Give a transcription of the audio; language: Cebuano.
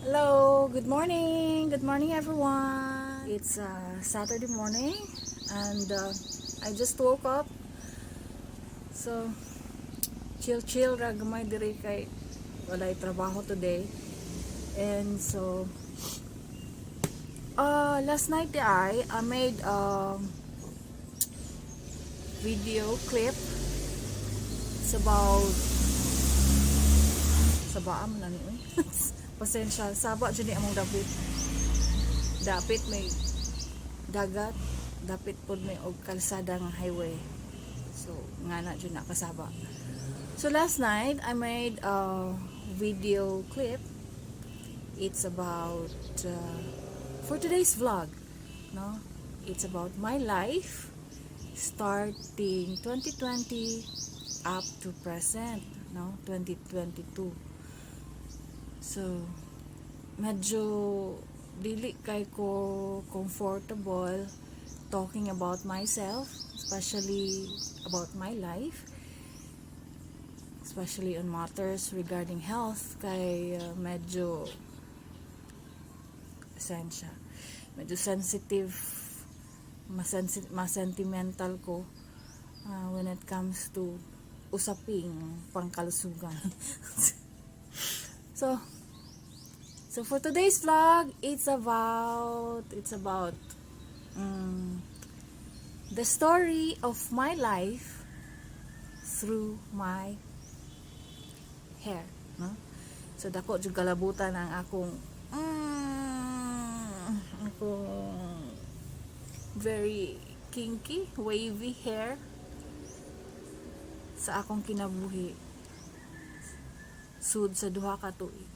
Hello, good morning. Good morning, everyone. It's Saturday morning and I just woke up. So, chill chill ra gamay diri kay walay trabaho today. And so last night I made a video clip. It's about sabaa man na ni oy. Pasensya, saba jud ni among dapit. Dapit may dagat, dapit pod may og kalsada nga highway. So, nga na jud na kasaba. So last night I made a video clip. It's about for today's vlog, no? It's about my life starting 2020 up to present, no? 2022. So, medyo dili kay ko comfortable talking about myself, especially about my life, especially on matters regarding health kay medyo esensya, medyo sensitive, mas-sentimental ko when it comes to usaping pangkalusugan. So for today's vlog, it's about the story of my life through my hair, no? So dako jud kalabutan ang akong very kinky, wavy hair sa akong kinabuhi sud sa 2 ka tuig.